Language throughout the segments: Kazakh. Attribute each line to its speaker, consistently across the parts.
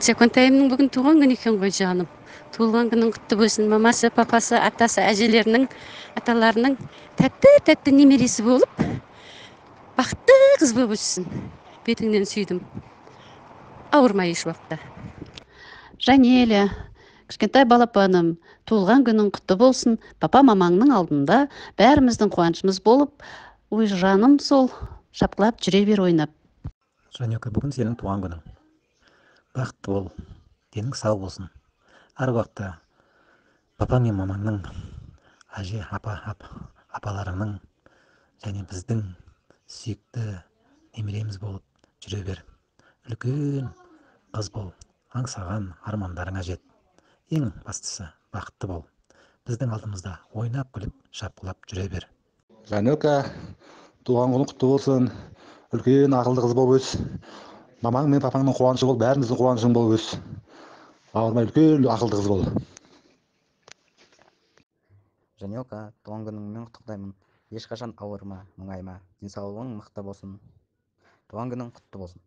Speaker 1: Жаконтайымның бүгін туған күні екен ғой жаным. Туылған күнің құтты болсын. Мамасы, папасы, атасы, әжелерінің, аталарының тәтті-тәтті немересі болып, бақытты қыз болып өссін. Бетіңнен сүйдім. Ауырма еш уақытта.
Speaker 2: Жанеля, кішкентай балапаным, туылған күнің құтты болсын. Папа мамаңның алдында бәріміздің қуанышымыз болып, ой жаным сол, шапқылап жүре бер ойнап.
Speaker 3: Жанека, бүгін сенің туған күнің. Бақытты бол, денің сау болсын. Әр уақытта папаң мен мамаңның, әже, апа, апаларыңның және біздің сүйікті немереміз болып жүре бер. Үлкен қыз бол, аңсаған армандарыңа жет. Ең бастысы бақытты бол. Біздің алдымызда ойнап күліп, шапқылап жүре бер.
Speaker 4: Жанека, туған күнің құтты болсын. Үлкен ақылды қыз болып өс. Мамаң мен папаңның қуанышы бол, бәріміздің қуанышың болып өс. Ауырмай үлкен ақылды қыз бол.
Speaker 5: Жанека, туған күніңмен құттықтаймын. Ешқашан ауырма, мұңайма. Денсаулығың мықты болсын. Туған күнің құтты болсын.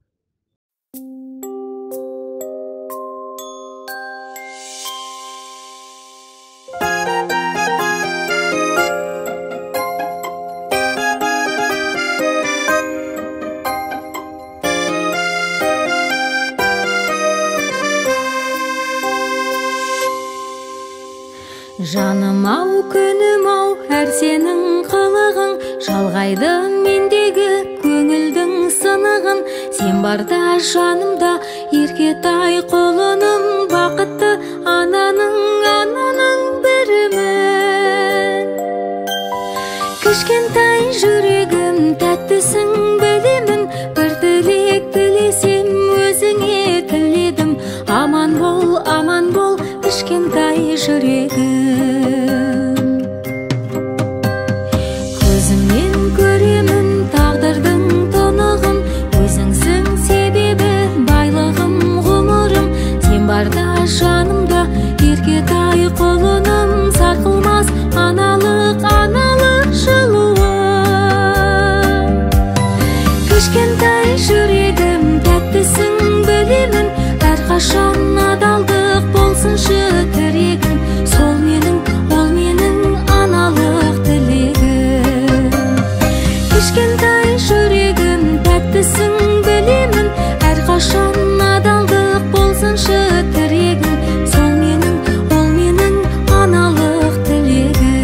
Speaker 6: Жаным ау, күнім ау, әр сенің қылығың жалғайды мендегі көңілдің сынығын. Сен барда жанымда еркетай құлыным, бақытты ананың, ананың бірімін. Кішкентай жүрегім, тәттісің білемін, бір тілек тілесем өзіңе тіледім. Аман бол, аман бол, кішкентай жүрегім. Көзіңнен көремін тағдырдың тұнығын, өзіңсің себебі байлығым, ғұмырым. Сен барда жанымда еркетай құлыным, сарқылмас аналық, аналық жылуым. Кішкентай жүрегім, тәттісің білемін, әрқашан адалдық болсыншы тірегің. Сол менің, ол менің аналық тілегім. Кішкентай жүрегім, тәттісің білемін, әрқашан адалдық болсыншы тірегің. Сол менің, ол менің аналық тілегім.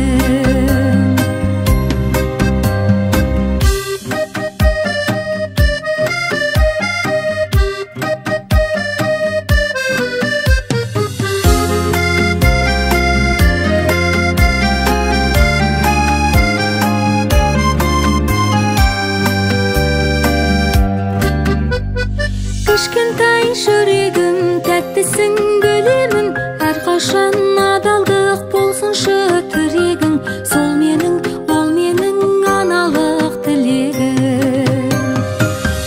Speaker 6: Кішкентай жүрегім, тәттісің білемін, әрқашан адалдық болсыншы тірегің. Сол менің, ол менің аналық тілегім.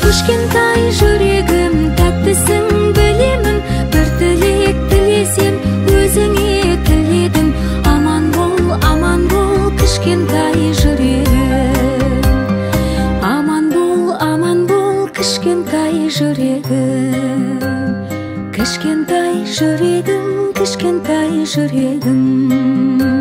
Speaker 6: Кішкентай жүрегім, тәттісің білемін, бір тілек тілесем өзіңе тіледім. Аман бол, аман бол, кішкентай жүрегім. Аман бол, аман бол, кішкентай жүрегім. Кішкентай жүрегім, кішкентай жүрегім.